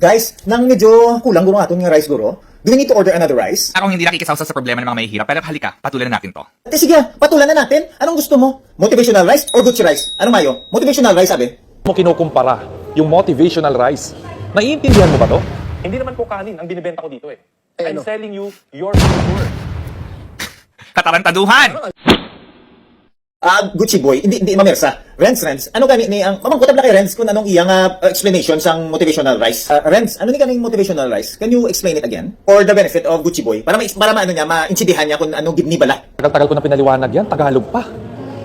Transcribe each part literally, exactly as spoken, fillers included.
Guys, nang medyo kulang guro aton nga rice guro, do we need to order another rice? Ako hindi nakikisawsaw sa problema ng mga mahihirap, pero halika, patulan na natin to. Ate, sige, patulan na natin. Anong gusto mo? Motivational rice or Gucci rice? Anong mayo? Motivational rice, sabi. Mo kinukumpara yung motivational rice. Naiintindihan mo ba to? Hindi naman po kanin ang binibenta ko dito eh. I'm selling you your future. Katarantaduhan! Ah, Gucci boy, hindi hindi mamersa. Renz, Renz, ano gani ni ang mamangkot abla kay Renz kung anong iyang ah, explanation sang motivational rice? Ah, Renz, ano ni ganing motivational rice? Can you explain it again? For the benefit of Gucci boy, para ma para maano niya, maintindihan niya kung ano gid ni bala. Tagal-tagal ko na pinaliwanag yan, Tagalog pa.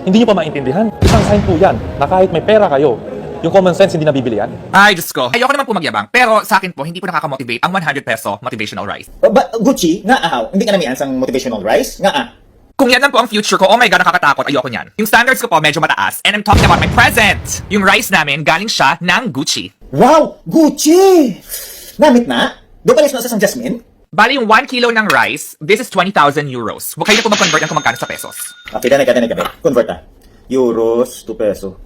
Hindi niyo pa maintindihan? Isang sign po yan na kahit may pera kayo, yung common sense hindi nabibili yan. Ay, Diyos ko. Ayoko naman po magyabang, pero sa akin po, hindi po nakaka-motivate ang one hundred peso motivational rice. Ba, Gucci, nga ahaw, hindi ka namian sang motivational rice? Nga ah. Kung yan lang po ang future ko, oh my God, nakakatakot. Ayoko niyan. Yung standards ko po, medyo mataas. And I'm talking about my present. Yung rice namin, galing siya ng Gucci. Wow! Gucci! Namit na? Do palis na sa San Jasmine? Bali, yung one kilo ng rice, this is twenty thousand euros. Huwag kayo na po mag-convert yan kung magkano sa pesos. Okay, dana ka, dana ka, be. Convert ah. Euros to peso.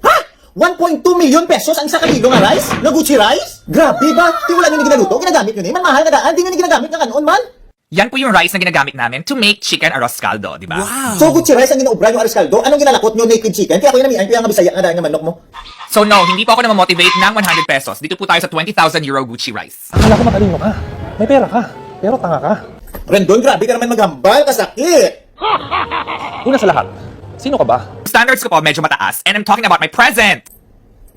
Ha? One point two million pesos ang isa ka kilo nga rice? Nga Gucci rice? Grabe ba? Di wala nyo na ginaluto? Ginagamit nyo ni? Man mahal na daan? Di nyo ni ginagamit nga kanon man? Yan po yung rice na ginagamit namin to make chicken arroz caldo, di ba? Wow! So, Gucci rice ang ginaubra nyo arroz caldo? Anong ginalakot nyo? Naked chicken? Kaya ako yung namian, kaya nga Bisaya nga dahil nga manok mo. So no, hindi po ako namamotivate ng one hundred pesos. Dito po tayo sa twenty thousand euro Gucci rice. Akala ko matalino ka. May pera ka. Pero tanga ka. Rendon, grabe ka naman maghambal. Kasakit! Una sa lahat, sino ka ba? Standards ko po, medyo mataas. And I'm talking about my present!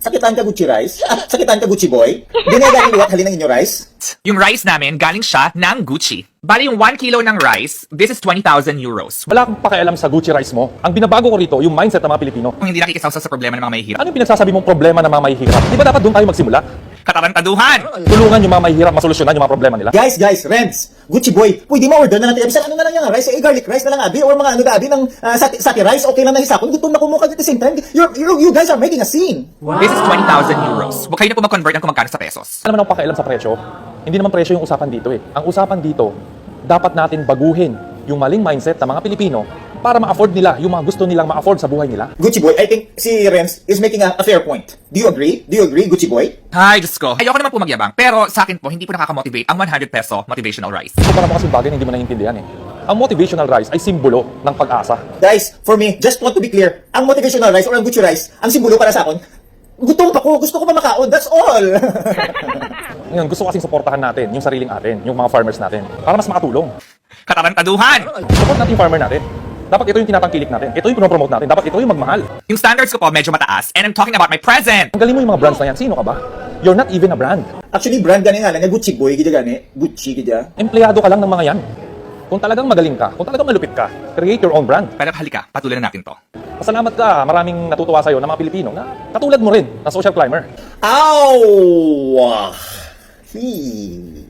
Sakitan ka, Gucci rice? Ah, sakitan ka, Gucci boy? Di na galing liwat halin ang inyo rice? Yung rice namin, galing siya ng Gucci. Bali, yung one kilo ng rice, this is twenty thousand euros. Wala akong pakialam sa Gucci rice mo. Ang binabago ko rito, yung mindset ng mga Pilipino. Kung hindi nakikisawsaw sa problema ng mga mahihirap. Ano yung pinagsasabi mong problema ng mga mahihirap? Di ba dapat doon tayo magsimula? Katarantaduhan! Tulungan yung mga mahihirap masolusyonan yung mga problema nila. Guys, guys, Renz, Gucci boy, pwede ma-order na natin. Bisan ano na lang yung rice, eh, garlic rice na lang, abi, or mga ano, abi, ng ah, sati, sati rice, okay lang na hisakon. Gutom na ko mo kag at the same time, you're, you, you guys are making a scene. This is twenty thousand euros. Huwag kayo na po mag-convert ng kung magkano sa pesos. Wala naman akong pakialam sa presyo. Hindi naman presyo yung usapan dito eh. Ang usapan dito, dapat natin baguhin yung maling mindset ng mga Pilipino para ma-afford nila yung mga gusto nilang ma-afford sa buhay nila. Gucci boy, I think si Renz is making a, a fair point. Do you agree? Do you agree, Gucci boy? Ay, Diyos ko. Ayoko naman po magyabang, pero sa akin po, hindi po nakaka-motivate ang one hundred peso motivational rice. Ito pa naman kasing bagay na hindi mo naiintindihan eh. Ang motivational rice ay simbolo ng pag-asa. Guys, for me, just want to be clear, ang motivational rice or ang Gucci rice, ang simbolo para sa akon, gutom pa ko, gusto ko pa makaon, that's all. Ngayon, gusto ko kasing suportahan natin yung sariling atin, yung mga farmers natin, para mas makatulong. Katarantaduhan! Support natin yung farmer natin. Dapat ito yung tinatangkilik natin. Ito yung pinopromote natin. Dapat ito yung magmahal. Yung standards ko po medyo mataas, and I'm talking about my present! Tanggalin mo yung mga brands na yan. Sino ka ba? You're not even a brand. Actually, brand gani nga lang niya. Gucci boy, gidya gani. Gucci, gidya. Empleyado ka lang ng mga yan. Kung talagang magaling ka, kung talagang malupit ka, create your own brand. Pero halika, patuloy na natin to. Pasalamat ka, maraming natutuwa sa'yo na mga Pilipino na katulad mo rin, na social climber. Ow! Hmm.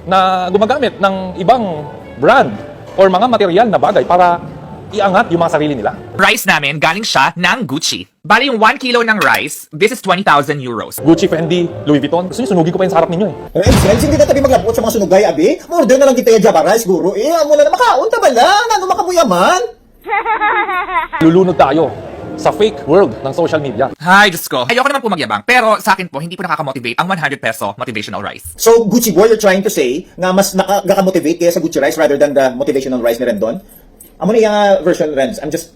Na gumagamit ng ibang brand or mga material na bagay para iangat yung mga sarili nila. Rice namin, galing siya ng Gucci. Bali yung one kilo ng rice, this is twenty thousand euros. Gucci, Fendi, Louis Vuitton. Gusto niyo sunugin ko pa yan sa harap ninyo eh. Eh, Sel, hindi na tabi maglabot sa mga sunugay, abi. Order na lang kita yung Java rice, guro. Eh, amo na na, makaon ta bala. Nano makabuyaman? Lulunod tayo sa fake world ng social media. Hay, Diyos ko. Ayoko naman po magyabang, pero sa akin po, hindi po nakaka-motivate ang one hundred peso motivational rice. So, Gucci Boy, you're trying to say nga mas nakaka-motivate kaya sa Gucci rice rather than the motivational rice ni Rendon? Amo na yung ah, version, Renz. I'm just,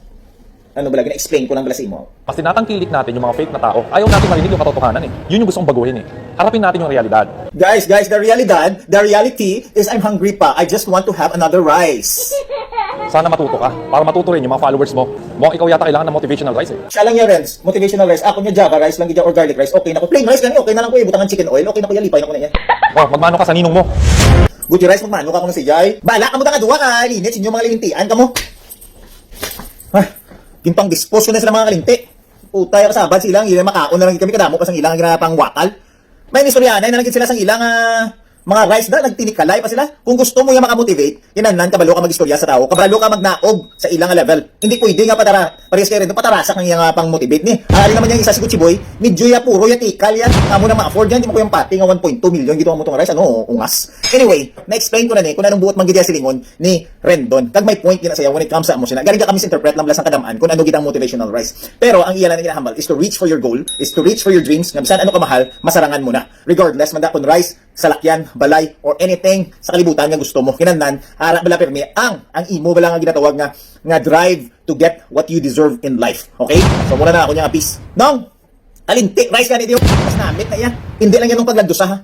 ano bala, gina-explain ko lang bala sa imo. Mas tinatangkilik natin yung mga fake na tao. Ayaw natin marinig yung katotohanan eh. Yun yung gusto kong baguhin eh. Harapin natin yung realidad. Guys, guys, the realidad, the reality is I'm hungry pa. I just want to have another rice. Sana matuto ka. Para matuto rin yung mga followers mo. Mukhang ikaw yata kailangan ng motivational rice eh. Siya lang yan, Renz. Motivational rice. Ako niya Java rice lang gid or garlic rice. Okay na ko. Plain rice gani. Okay na lang ko. Ibutang ang chicken oil. Okay na ko. Yalipay na ko na yan. Oh, magmano ka sa ninong mo. Guti rice, magmano ka ako na si Jai. Bala ka mo da nga duwa ka. Linit, sinyo mga lilintian ka mo. Ah, ginpang dispose ko na sila mga kalinti. Putay, kasabad sila. Ang ilang makaon na lang kami. Kadamo pa sang ilang ginapangwakal. May inistoryahanay na lang gid sila sang ilang ah, Mga rice na, nagtinikalay pa sila. Kung gusto mo yung makamotivate, kinahanglan kabalo ka mag-istorya sa tao, kabalo ka magnaog sa ilang level. Hindi pwede nga patara, parehas kay Rendon, patarasak ang iyang, ah, pang-motivate ni. Ah, ari naman niya isa si Gucci Boy, medyo ya puro ya tikal yan. Amo na ma-afford yan, di mo ko yung pati nga one point two million gito ang mutong rice, ano, ungas. Anyway, na-explain ko na ni kung anong buot man gid iya silingon ni Rendon. Kag may point gina siya when it comes sa amo sina. Galing ka kami interpret lang lang sa kadam-an kung ano gid ang motivational rice. Pero ang iya lang na ginahambal is to reach for your goal, is to reach for your dreams, nga bisan ano ka mahal, masarangan mo na. Regardless man da kung rice, salakyan, balay, or anything sa kalibutan nga gusto mo. Kinahanglan, ara bala pirmi ang, ang imo bala nga ginatawag nga, nga drive to get what you deserve in life. Okay? So, muna na ako niya nga peace. Nong, kalinti, rice ka ni Dio. Mas namit na iya. Hindi lang yan ang paglandusa, ha?